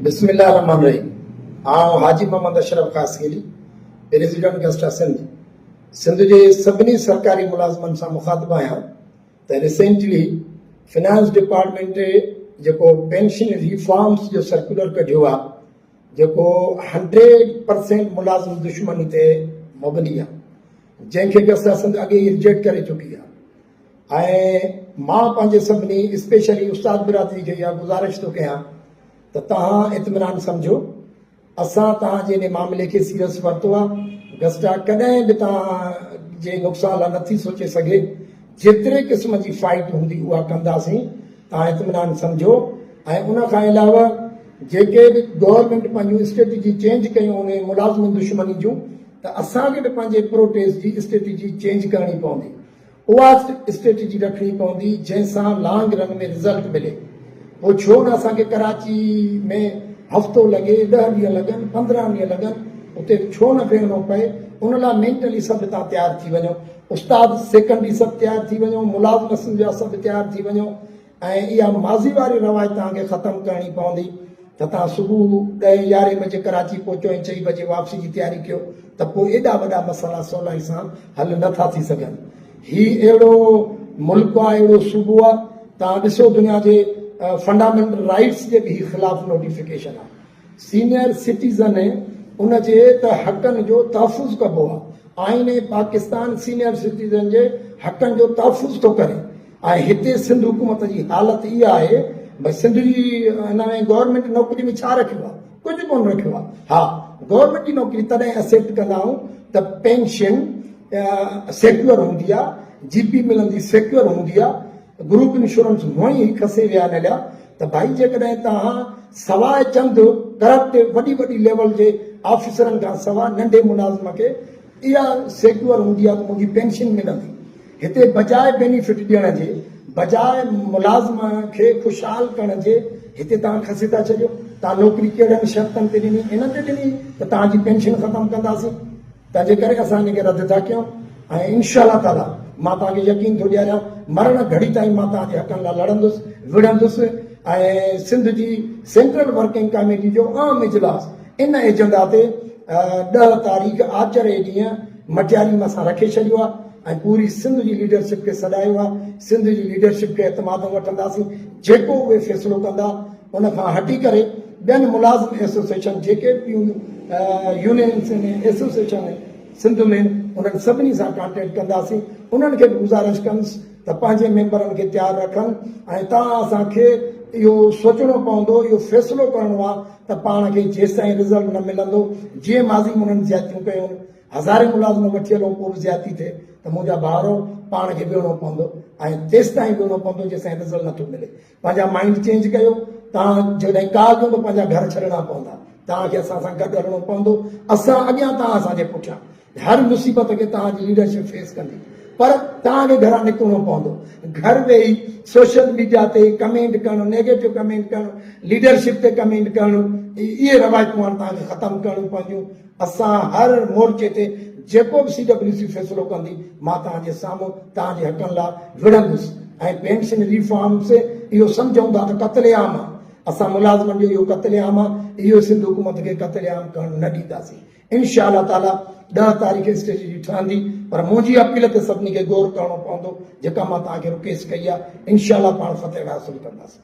بسم الله الرحمٰن الرحيم آئون حاجي محمد اشرف خاصخيلي پريزيڊنٽ گسٽا سنڌ سنڌ جي سڀني سرڪاري ملازمن سان مخاطب آهيان ته ريسينٽلي فنانس ڊپارٽمينٽ جيڪو پينشن ريفارمز جو سرڪولر ڪڍيو آهي جيڪو 100% ملازم دشمني تي مبني آهي جنهن کي گسٽا سنڌ اڳي ئي ريجيڪٽ ڪري چڪي آهي ۽ مان پنهنجي سڀني اسپيشلي استاد برادري کي اها گذارش ٿو ڪيان ته توهان اطمينان سمجهو اسان توهان جي ان معاملي کي سيريس ورتو آهي گسٽا ڪڏهن به توهان جي نقصان لاء نٿي سوچي سگهي جيتري قسم جي فائٽ هوندي اها ڪنداسين توهان اطمينان سمجهو ۽ ان کان علاوه جيڪي به گورنمينٽ پنهنجون اسٽريٽجي چينج ڪيون ان ملازمن دشمني جون ته اسان کي به پنهنجي پروٽيسٽ جي اسٽريٽجي چينج ڪرڻي پوندي اها اسٽريٽجي رکڻي پوندي جنهن سان لانگ رن ۾ رزلٽ ملي. پوء ڇو نه اسان کي ڪراچي ۾ هفتو لڳي، ڏهه ڏينهن لڳن، 15 ڏينهن لڳن، اتي ڇو نه ويهڻو پئي، ان لاء مينٽلي سڀ تان تيار ٿي وڃو، استاد سيڪنڊري سڀ تيار ٿي وڃو، ملازم سنڌ جا سڀ تيار ٿي وڃو ۽ اها ماضي واري روايت توهان کي ختم ڪرڻي پوندي ته توهان صبح ڏهين يارهين بجي ڪراچي پهچو ۽ چئين بجي واپسي جي تياري ڪيو ته پوء ايڏا وڏا مسئلا سولائي سان حل نه ٿا ٿي سگهن. هي اهڙو ملڪ آ، اهڙو صوبو آ، توهان ڏسو دنيا جي فنڊامينٽل رائيٽس جي به هي خلاف نوٽيفڪيشن آ. سينئر سٽيزن ان جي ته حقن جو تحفظ ڪبو آ. آئين پاڪستان سينئر سٽيزن جي حقن جو تحفظ ٿو ڪري. ۽ هتي سنڌ حڪومت جي حالت اها آهي ڀئي سنڌ جي هن ۾ گورنمينٽ نوڪري ۾ ڇا رکيو آهي ڪجهه ڪونه رکيو آهي ها گورنمينٽ جي نوڪري تڏهن ايڪسيپٽ ڪندا آهيون ته پينشن سيڪيور هوندي آهي جي پي ملندي سيڪيور هوندي آهي گروپ انشورنس هونئن ئي کسي ويا آهن هليا ته ڀائي جيڪڏهن توهان سواء چند ڪرپٽ وڏي وڏي ليول جي آفيسرن کان سواء ننڍي ملازم کي اها سيڪيور هوندي آهي ته منهنجي پينشن ملندي هتي بجاء بينيفٽ ڏيڻ جي، بجاء ملازم کي خوشحال ڪرڻ جي هتي توهان کسي ٿا ڇڏيو. توهان نوڪري ڪهڙن شرطن تي ڏني؟ انهن تي ڏني ته توهان جي پينشن ختم ڪنداسين. تنهن جي ڪري اسان ان کي رد ٿا ڪيون ۽ انشاء الله تعاليٰ مان توهان کي يقين ٿو ڏياريان مرڻ گهڙي تائين مان توهان جي حقن لاء لڙندس، وڙهندس ۽ سنڌ جي سينٽرل ورڪنگ ڪاميٽي جو اهم اجلاس ان ايجنڊا تي 10 تاريخ آچر جي ڏينهن مٽياري ۾ اسان رکي ڇڏيو آهي ۽ پوري سنڌ جي ليڊرشپ کي سڏايو آهي، سنڌ جي ليڊرشپ کي اعتماد ۾ وٺنداسين، جيڪو اهي فيصلو ڪندا ان کان هٽي ڪري ٻين ملازم ايسوسيئيشن جيڪي به ٻيون يونينس آهن ايسوسيئيشن آهن سنڌ ۾ انهن سڀني سان ڪانٽيڪٽ ڪنداسين، انهن کي به گذارش ڪندس ته پنهنجي ميمبرن کي تيار رکن ۽ توهان اسان کي اهو سوچڻو پوندو اهو فيصلو ڪرڻو آهي ته پاڻ کي جيستائين رزلٽ نه ملندو جيئن ماضي ۾ انهن زيادتيون ڪيون هزارين ملازم وٺي هلون پوء به زيادتي ٿئي ته منهنجا ڀائرو پاڻ کي ويهڻو پوندو ۽ تيستائين ويهڻو پوندو جيستائين رزلٽ نٿو ملي. پنهنجا مائنڊ چينج ڪيو توهان جيڪڏهن ڪال ڪيو ته پنهنجا گهر ڇڏڻا پوندا توهان کي اسان سان گڏ هلڻو پوندو اسان اڳيان توهان اسان جي پٺيان هر مصيبت کي توهان جي ليڊرشپ فيس ڪندي پر توهان کي گهران نڪرڻو پوندو گهر ويهي سوشل ميڊيا تي ڪمينٽ ڪرڻ نيگيٽو ڪمينٽ ڪرڻ ليڊرشپ تي ڪمينٽ ڪرڻ اهي روايتون هاڻ توهان کي ختم ڪرڻيون پونديون اسان هر مورچي تي جيڪو به سي ڊبليو سي فيصلو ڪندي مان توهان جي سامهون توهان جي حقن لاء وڙهندس ۽ پينشن ريفارمز اهو سمجهون ٿا ته قتل عام آهي اسان ملازمن جو اهو قتل عام آهي اهو سنڌ حڪومت کي قتل عام ڪرڻ نه ڏينداسين انشاء الله تعالي 10 تاريخ اسٽريٽجي ٺهندي پر منهنجي اپيل تي سڀني کي غور ڪرڻو پوندو جيڪا مان توهان کي رڪويسٽ ڪئي آهي انشاء الله پاڻ فتح حاصل ڪنداسين.